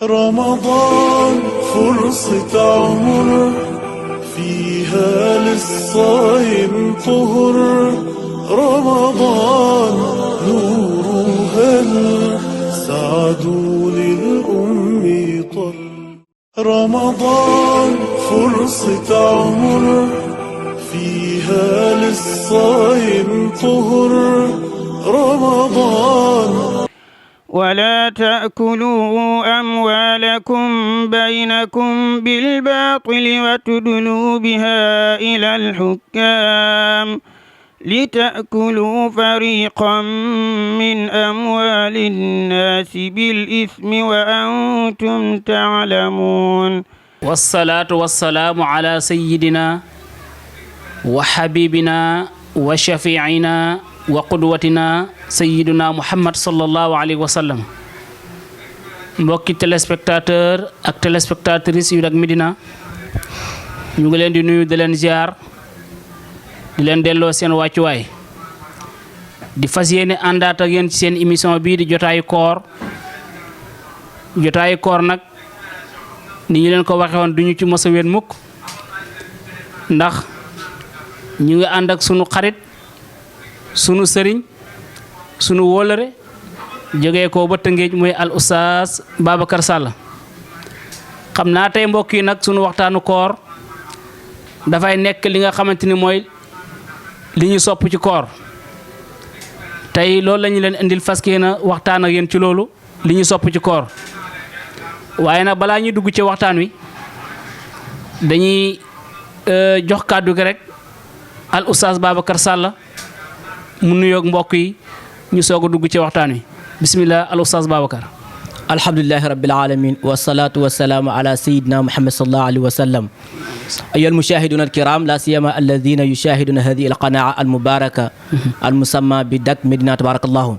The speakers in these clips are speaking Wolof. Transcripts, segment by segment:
رمضان فرصة عمر فيها للصايم طهر رمضان نور هل سعد للأم طل رمضان فرصة عمر فيها للصايم طهر رمضان ولا تأكلوا أموالكم بينكم بالباطل وتدلوا بها إلى الحكام لتأكلوا فريقا من أموال الناس بالإثم وأنتم تعلمون والصلاة والسلام على سيدنا وحبيبنا وشفيعنا وقدوتنا sayyiduna Muhammad sallallahu alayhi wa sallam mbokki téléspectateur ak téléspectatrices yu Dak Médina ñu ngi leen di nuyu di leen ziar di leen delloo seen wàccuwaay di fas yéene àndaat ak yéen ci seen émission bii di jotaayu koor nag ni ñu leen ko waxe woon duñu ci mos a wéet mukk ndax ñu ngi ànd ak sunu xarit sunu sëriñ sunu wóolare jógee ko ba Tëngéej muy al oustaz Babacar Sall xam naa tey mbokk yi nag sunu waxtaanu koor dafay nekk li nga xamante ni mooy li ñu sopp ci koor tey loolu la ñu leen indil fas yéene waxtaan ak yéen ci loolu li ñu sopp ci koor waaye nag balaa ñuy dugg ci waxtaan wi dañuy jox kàddu gi rek al oustaz Babacar Sall mu nuyoog mbokk yi ñu soog a dugg ci waxtaan wi bismillah al oustaz Babacar. alhamdulillahi rabbil alamin wassalatu wassalamu ala sayyidina muhammad sallallahu alayhi wa sallam ayyuha almushahiduna alkiram la siyama alladhina yushahiduna hadhihi alqanaa almubaraka almusamma bi Dak Médina tabarakallahu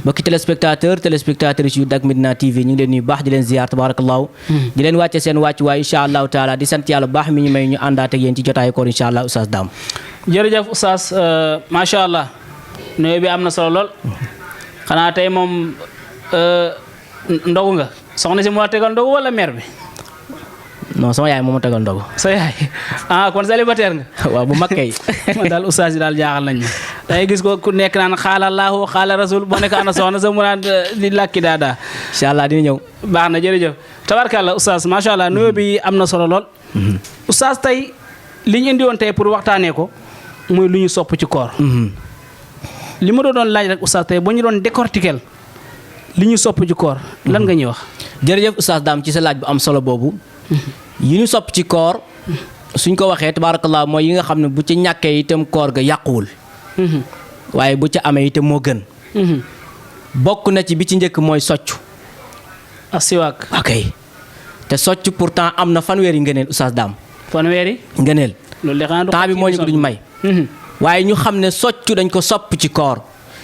mbokki téléspectatrices yu Dak Médina TV ñu ngi leen nuyu baax di leen ziar tabarakallahu di leen wàcce seen wàcc waay insha allahu taala di sant yàlla baax mi ñu may ñu àndaat ak yéen ci jotaayu koor insha allah oustaz Dame jërëjëf oustaz macha allah nuyu bi am na solo lool xanaa tey moom ndogu nga soxna si moo tegal ndogu wala mère bi. non sama yaay moo ma tegal ndogu. sa yaay kon célibataire nga. waaw bu mag kay. man daal oustaz yi daal jaaxal nañ ma dangay gis ko ku nekk naan xaala Allahu xaala rasul boo nekk ana soxna sa mu naan di làkki daadaa. incha allah dina ñëw. baax na jërëjëf tabarkàlla oustaz macha allah nuyu bi am na solo lool. oustaz tey li ñu indi woon tey pour waxtaanee ko muy lu ñu sopp ci koor. li ma doon laaj rek oustaz tey boo ñu doon décortiquer li ñu sopp ci koor lan nga ñuy wax. jërëjëf oustaz Dame ci sa laaj bu am solo boobu. yi ñu sopp ci koor suñ ko waxee tabarakallah mooy yi nga xam ne bu ci ñàkkee itam koor ga yàquwul. waaye bu ca amee itam moo gën. bokk na ci bi ci njëkk mooy soccu. asiwaak. ok te soccu pourtant am na fanweeri ngëneel oustaz Dame. fanweeri. ngëneel. loolu de xanaa du temps bi moo ñu ko duñ may. waaye ñu xam ne soccu dañ ko sopp ci koor.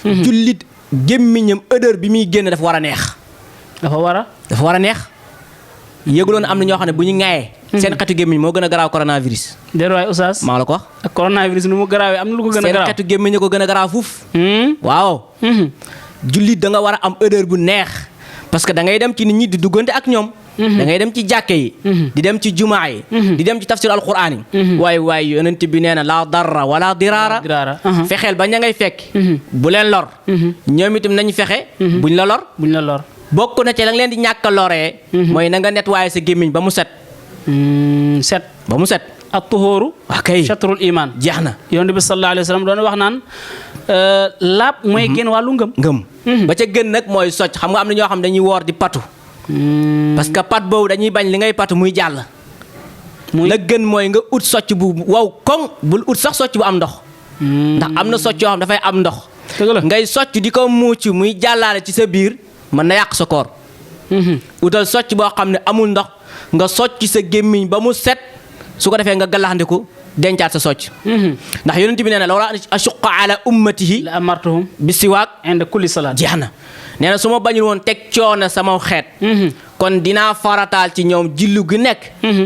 jullit gémmiñam odeur bi muy génn dafa war a neex. dafa war a neex. yëguloon am na ñoo xam ne bu ñu ŋaayee. seen xetu gémmiñ moo gën a garaaw coronavirus. déedéet waay oustaz. maa la ko wax. ak coronavirus nu mu garaawee am na lu ko gën a garaaw. seen xetu gémmiñ ko gën a garaaw fuuf. waaw. jullit da nga war a am odeur bu neex. parce que da ngay dem ci nit ñi di duggante ak ñoom. da ngay dem ci jàkke yi. di dem ci jumaa yi. di dem ci tafsir alquran yi. waay yonent bi nee na laa darra wala diraara. fexeel ba ña ngay fekk. bu leen lor. ñoom itam nañu fexe. buñ la lor. bokk na ci la nga leen di ñàkk a loree. mooy na nga nettoyé sa gémmiñ ba mu set. ba mu set. at tuhóoru. ok chatrul iman. jeex na. yonent bi sallallahu alayhi wa sallam doon wax naan laab mooy génn wàllu ngëm. ba ca gën nag mooy socc xam nga am na ñoo xam dañuy woor di patu. parce que pat boobu dañuy bañ li ngay patu muy jàll. la gën mooy nga ut socc bu wow koŋ bul ut sax socc bu am ndox. ndax am na socc yoo xam dafay am ndox. ngay socc di ko muuc muy jàllaale ci sa biir mën na yàq sa koor. utal socc boo xam ne amul ndox nga socc sa gémmiñ ba mu set su ko defee nga galaxandiku dencaat sa socc. ndax yonent bi nee na lawlaa ashuqqa ala ummatihi la amartuhum bi siwaak inda kulli salaat. jeex na nee na su ma bañul woon teg coono sama xeet. kon dinaa farataal ci ñoom julli gu nekk.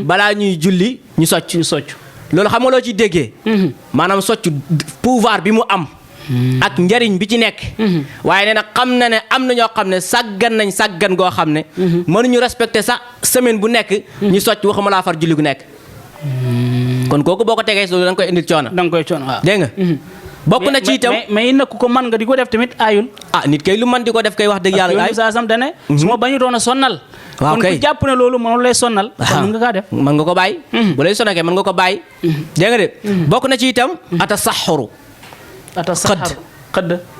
balaa ñuy julli ñu socc. ñu socc loolu xam nga loo ci déggee. maanaam socc pouvoir bi mu am. ak njariñ bi ci nekk waaye nee na xam na ne am na ñoo xam ne sàggan nañ sàggan goo xam ne mënuñu respecté sax semaine bu nekk ñu socc waxuma laa far julli gu nekk kon kooku boo ko tegee so da nga koy indil coono da nga koy coono waaw dégg nga bokk na ci itam mais it nag ku ko man nga di ko def tamit aayul nit kay lu man di ko def kay wax dëgg yàlla aay saa sam dane su ma bañu doon a sonnal waaw kon kay ku jàpp ne loolu mënul lay sonnal kon mën nga kaa def mën nga ko bàyyi bu lay sonal kay mën nga ko bàyyi dégg nga de bokk na ci itam ata saxuru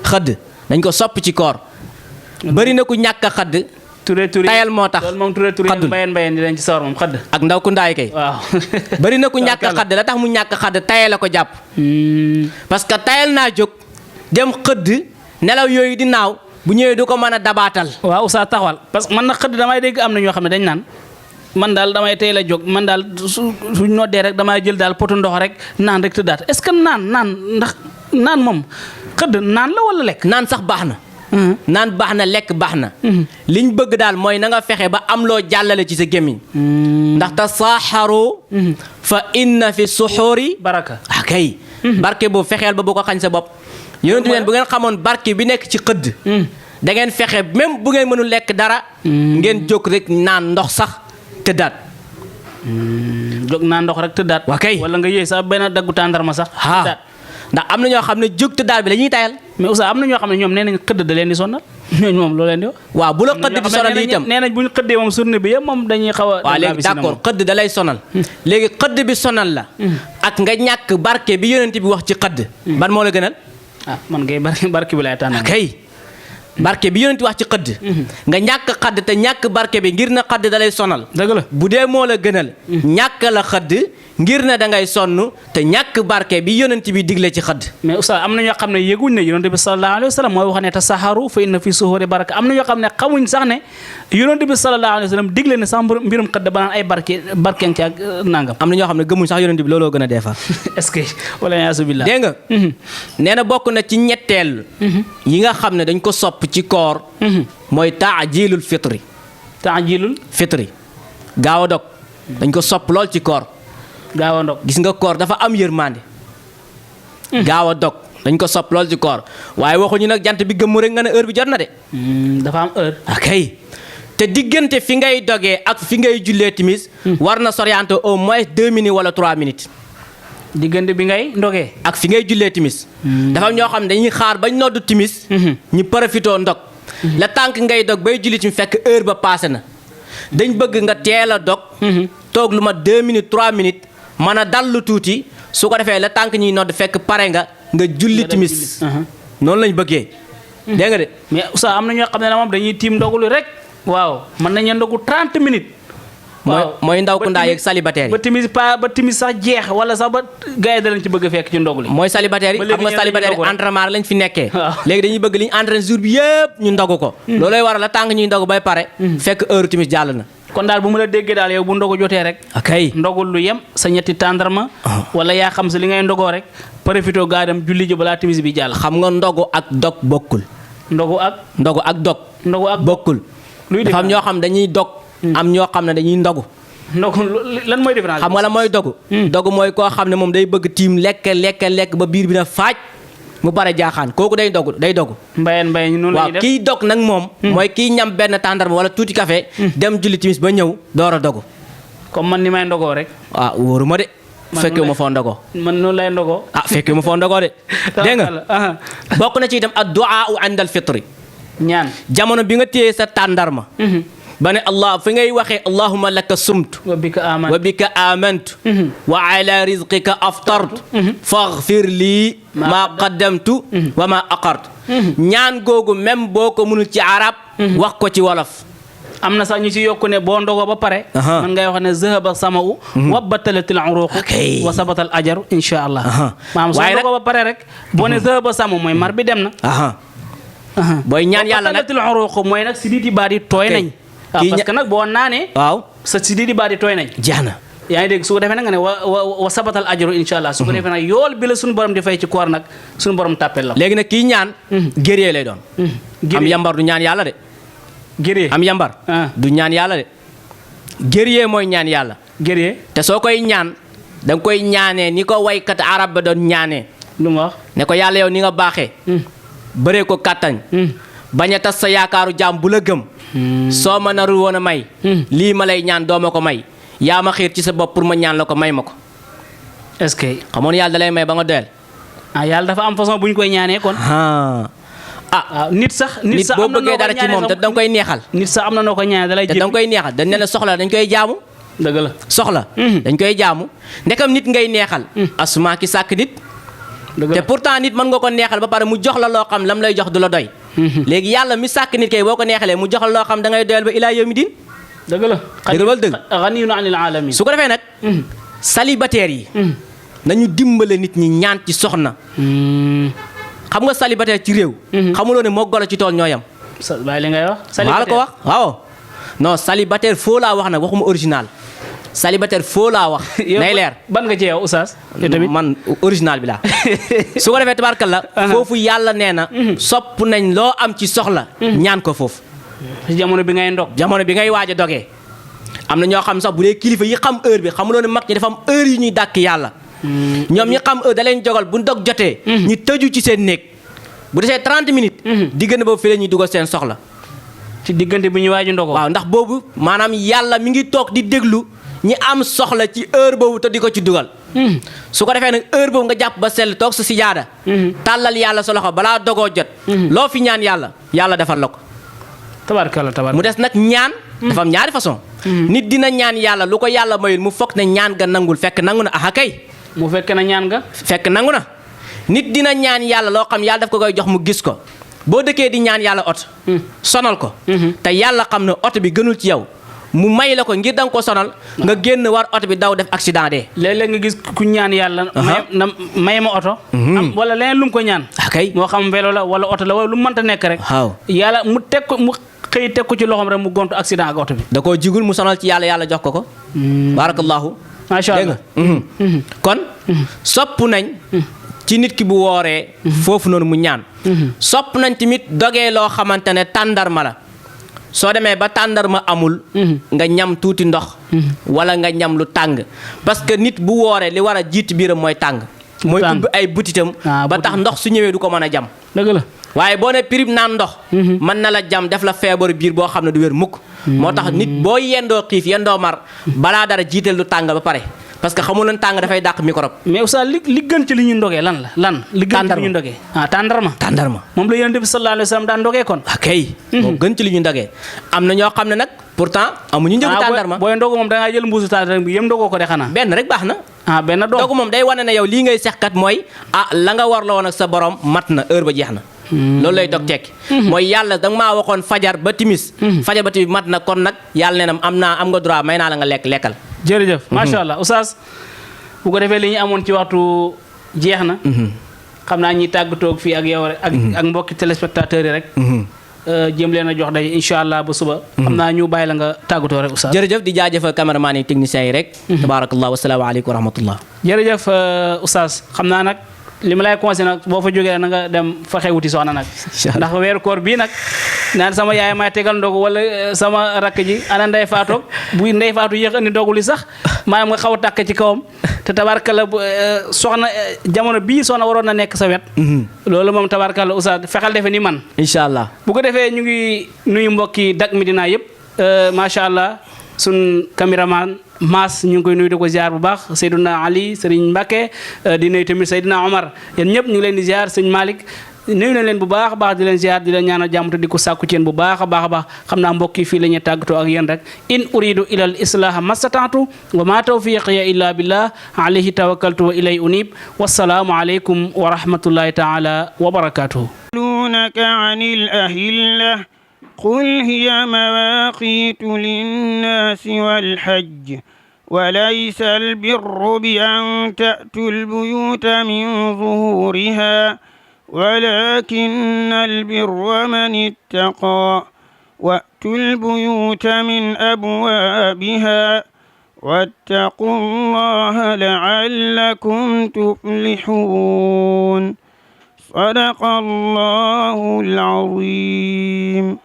xëdd dañ ko sopp ci koor bëri na ku ñàkk a xëdd turé tayal moo tax loolu moom turé mbayeen di leen ci sawar moom xëdd ak ndaw ku ndaay kay waaw bëri na ku ñàkk a xëdd la tax mu ñàkk a xëdd tayal la ko jàpp parce que tayal naa jóg dem xëdd nelaw yooyu di naaw bu ñëwee du ko mën a dabaatal waaw Oustaz taxawal parce que man na xëdd damay dégg am na ñoo xam ne dañ naan man daal damay tey la jóg man daal suñ noddee rek damay jël daal potu ndox rek naan rek tëddaat est-ce que naan moom xëdd naan la wala lekk naan sax baax na naan baax na lekk baax na liñ bëgg daal mooy na nga fexe ba am loo jàllale ci sa gémmiñ ndax tasaaxaru fa inna fi suxuuri baraka akay barke boobu fexeel ba bu ko xañ sa bopp yonentu leen bu ngeen xamoon barke bi nekk ci xëdd da ngeen fexe même bu ngeen mënul lekk dara ngeen jóg rek naan ndox sax tëddaat jóg naan ndox rek tëddaat waa kay wala nga yëy sax benn daggu tàndarma sax tëddaat ndax am na ñoo xam ne jóg tëddaat bi la ñuy tayal mais Oustaz am na ñoo xam ne ñoom nee nañ xëdd da leen di sonnal ñooñu moom loo leen di wax waaw bu la xëdd di sonal itam nee nañ bu ñu xëddee moom journée bi yëpp moom dañuy xaw a waaw léegi d'accord xëdd da lay sonal léegi xëdd bi sonal la ak nga ñàkk barke bi yonent bi wax ci xëdd ban moo la gënal man ngay barke bi lay tànn kay barke bi yonent wax ci xëdd nga ñàkk xëdd te ñàkk barke bi ngir na xëdd da lay sonal dëgg la bu dee moo la gënal ñàkk la xëdd ngir na da ngay sonn te ñàkk barke bi yonent bi digle ci xëdd mais Oustaz am na ñoo xam ne yëguñ ne yonent bi sallallahu alayhi wa sallam mooy wax ne tasaharu fa inna fi suhuri baraka am na ñoo xam ne xamuñ sax ne yonent bi sallallahu alayhi wa sallam digle ne sax mbirum xëdd ba naan ay barkeen ci ak nangam am na ñoo xam ne gëmuñ sax yonent bi looloo gën a deefar est-ce que wala yaasu billah dégg nga nee na bokk na ci ñetteel yi nga xam ne dañ ko sopp ci koor mooy taajilul fitri gaaw a dog dañ ko sopp lool ci koor gaaw a dog gis nga koor dafa am yërmande gaaw a dog dañ ko sopp lool ci koor waaye waxuñu nag jant bi gëmmu rek nga ne heure bi jot na de dafa am heure akay te diggante fi ngay dogee ak fi ngay jullee timis war na soriante au moins 2 minutes wala 3 minutes diggante bi ngay ndogee ak fi ngay jullee timis dafa am ñoo xam ne dañuy xaar bañ noddu timis ñu profitoo ndog la tànk ngay dog bay julli timis fekk heure ba passé na dañ bëgg nga teel a dog toog lu ma 2 minutes 3 minutes mën a dallu tuuti su ko defee la tànk ñuy nodd fekk pare nga julli timis noonu lañ bëggee dégg nga de mais Oustaz am na ñoo xam ne moom dañuy tiim ndogulu rek waaw mën nañu ndogu 30 minutes mooy ndaw ku ndaa yeeg célibataire yi ba timis sax jeex wala sax ba gars yi da lañ ci bëgg a fekk ci ndoguli mooy célibataire yi xam nga célibataire yi entraînement lañ fi nekkee léegi dañuy bëgg li ñu entraîné jour bi yëpp ñu ndogu ko loolooy waral la tàng ñuy ndogu bay pare fekk heure timis jàll na kon daal bu mu la déggee daal yow bu ndogu jotee rek akay ndogul lu yem sa ñetti tàndarma wala yaa xam sa li ngay ndogoo rek profito gaa dem julli ji balaa timis bi jàll xam nga ndogu ak dog bokkul ndogu ak dog bokkul dafa am ñoo xam dañuy dog am ñoo xam ne dañuy ndogu lan mooy différence xam nga la mooy dogu dogu mooy koo xam ne moom day bëgg tiim lekk ba biir bi na faaj mu bare jaaxaan kooku day dogu mbayeen noonu la ñuy def waaw kiy dog nag moom mooy kiy ñam benn tàndarma wala tuuti café dem julli timis ba ñëw door a dogu comme man ni may ndogoo rek waaw wóoru ma de fekkee ma foo ndogoo man noonu lay ndogoo fekkee ma foo ndogoo de dégg nga bokk na ci itam ad du'a inda al fitri ñaan jamono bi nga téyee sa tàndarma ba ne allah fi ngay waxee allahumma laka sumtu wa bika amantu wa ala rizqika aftartu faghfir lii ma qaddamtu wa ma aqartu ñaan googu même boo ko mënul ci arab wax ko ci wolof am na sax ñu ci yokku ne boo ndogoo ba pare man ngay wax ne zahaba sama'u wa batalatil uruqu wa sabatal ajaru insha allah maanaam soo ndogoo ba pare rek boo ne zahaba sama'u mooy mar bi dem na booy ñaan yàlla nag batalatil uruqu mooy nag siditi baat yi tooy nañ parce que nag boo naanee waaw sa siditi baat yi tooy nañ jeex na yaa ngi dégg su ko defee nag nga ne wa sabatal ajaru insha allah su ko defee nag yool bi la suñu borom di fay ci koor nag suñu borom tàppel la léegi nag kii ñaan guerrier lay doon am yambar du ñaan yàlla de guerrier am yambar du ñaan yàlla de guerrier mooy ñaan yàlla guerrier te soo koy ñaan da nga koy ñaanee ni ko waykat arab ba doon ñaanee lu mu wax ne ko yàlla yow ni nga baaxee bëree ko kàttañ bañ a tas sa yaakaaru jaam bu la gëm soo ma narul woon a may lii ma lay ñaan doo ma ko may yaa ma xiir ci sa bopp pour ma ñaan la ko may ma ko est-ce que xamoon yàlla da lay may ba nga doyal yàlla dafa am façon bu ñu koy ñaanee kon nit sax boo bëggee dara ci moom te danga koy neexal nit sax am na noo ko ñaanee da lay te danga koy neexal dañ ne la soxla dañ koy jaamu dëgg la soxla dañ koy jaamu ndekam nit ngay neexal asuma ki sàkk nit te pourtant nit mën nga ko neexal ba pare mu jox la loo xam lam lay jox du la doy léegi yàlla mi sàkk nit kay boo ko neexalee mu jox la loo xam da ngay doyal ba ilaa yawmi diin dëgg la dëggal dëgg ganiyun anil alamin su ko defee nag célibataire yi nañu dimbale nit ñi ñaan ci soxna xam nga célibataire ci réew xamuloo ne moo golo ci tool ñooyam bàyyi li ngay wax maa la ko wax waaw non célibataire foo laa wax nag waxuma original célibataire foo laa wax nay leer ban nga ci yow oustaz man original bi laa su ko defee tabaarkalla foofu yàlla nee na sopp nañ loo am ci soxla ñaan ko foofu ci jamono bi ngay ndog jamono bi ngay waaj a dogee am na ñoo xam sax bu dee kilifa yi xam heure bi xamuloo ne mag ñi dafa am heure yu ñuy dàkk yàlla ñoom ñi xam heure da leen jogal bu dog jotee ñu tëju ci seen néeg bu desee 30 minutes diggante boobu fi la ñuy dugal seen soxla ci diggante bi ñuy waaj a ndogoo waaw ndax boobu maanaam yàlla mi ngi toog di déglu ñi am soxla ci heure boobu te di ko ci dugal su ko defee nag heure boobu nga jàpp ba sell toog sa sijaada tàllal yàlla sa loxo balaa dogoo jot loo fi ñaan yàlla defal la ko tabaarkalla mu des nag ñaan dafa am ñaari façon nit dina ñaan yàlla lu ko yàlla mayul mu foog ne ñaan ga nangul fekk nangu na aha kay mu fekk na ñaan nga fekk nangu na nit dina ñaan yàlla loo xam yàlla daf ko koy jox mu gis ko boo dëkkee di ñaan yàlla oto sonal ko te yàlla xam ne oto bi gënul ci yow mu may la ko ngir danga ko sonal nga génn war oto bi daw def accident de léeg-léeg nga gis ku ñaan yàlla may ma oto am wala leneen lu mu ko ñaan akay moo xam vélo la wala oto la wala lu mu mënta nekk rek waaw yàlla mu xëy teg ko ci loxoom rek mu gontu accident ak oto bi da koo jigul mu sonal ci yàlla jox ko barakallahu macha allah kon sopp nañ ci nit ki bu wooree foofu noonu mu ñaan sopp nañ tamit dogee loo xamante ne tàndarma la soo demee ba tàndarma amul nga ñam tuuti ndox wala nga ñam lu tàng parce que nit bu wooree li war a jiiti biiram mooy tàng mooy ubbi ay butitam ba tax ndox su ñëwee du ko mën a jam dëgg la waaye boo ne pirib naan ndox mën na la jam def la feebaru biir boo xam ne du wér mukk moo tax nit boo yendoo xiif yendoo mar balaa dara jiital lu tàng ba pare parce que xamul lan tàng dafay dàq microbe mais oustaz li gën ci li ñu ndogee lan li gën ci li ñu ndogee tàndarma moom la yonent bi sallallahu alayhi wa sallam daan ndogee kon kay moo gën ci li ñu ndogee am na ñoo xam ne nag pourtant amuñu njëgu tàndarma booy ndogu moom da ngaa jël mbuusu tàndarma bi yëm ndogoo ko de xanaa benn rek baax na benn dogu moom day wane ne yow lii ngay sexkat mooy la nga war la woon ak sa borom mat na heure ba jeex na loolu lay dog tekki mooy yàlla danga maa waxoon fajar ba timis mat na kon nag yàlla nee na am nga droit may naa la nga lekkal jërëjëf macha allah oustaz bu ko defee li ñu amoon ci waxtu jeex na xam naa ñi tàggatoog fii ak yow rek ak mbokki téléspectateurs yi rek jëm leen a jox daje incha allah ba suba xam naa ñu bàyyi la nga tàggatoo rek oustaz jërëjëf di jaajëfal cameraman yi techniciens yi rek tabarakallah wasalaamaaleykum wa rahmatullah jërëjëf oustaz xam naa nag li ma lay conseillé nag boo fa jógee na nga dem fexe wuti soxna nag ndax weeru koor bii nag naan sama yaay may tegal ndogu wala sama rakk ji ana ndey faatoog bu ndey faatu yéex andi ndogu li sax maanaam nga xaw a tàkk ci kawam te tabarkalla soxna jamono bii soxna waroon na nekk sa wet loolu moom tabarkalla oustaz fexal defe ni man incha allah bu ko defee ñu ngi nuyu mbokki Dak Médina yëpp macha allah sun caméraman Maas ñu ngi koy nuyu di ko ziar bu baax Seydina Ali Serigne Mbacke di nuyu tamit Seydina Omar yéen ñëpp ñu ngi leen di ziar sëñ Malick nuyu na leen bu baax a baax di leen ziar di leen ñaanal jàmm te di ko sàkku ci yéen bu baax a baax xam naa mbokk yi fii la ñuy tàggatoo ak yéen rek in uridu ila al islaha mastataatu wa ma tawfiqiya illa billah alayhi tawakkaltu wa ilay unib wassalaamu aleykum wa rahmatullahi taala wa barakatuhu قل هي مواقيت للناس والحج وليس البر بأن تأتوا البيوت من ظهورها ولكن البر من اتقى وأتوا البيوت من أبوابها واتقوا الله لعلكم تفلحون صدق الله العظيم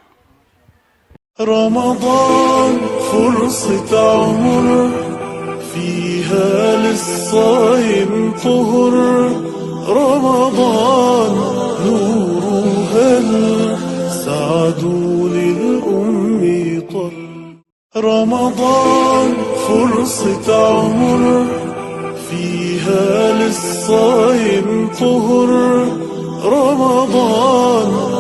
رمضان فرصة عمر فيها للصائم طهر رمضان نورها السعد للأم طل. رمضان فرصة عمر فيها للصائم طهر.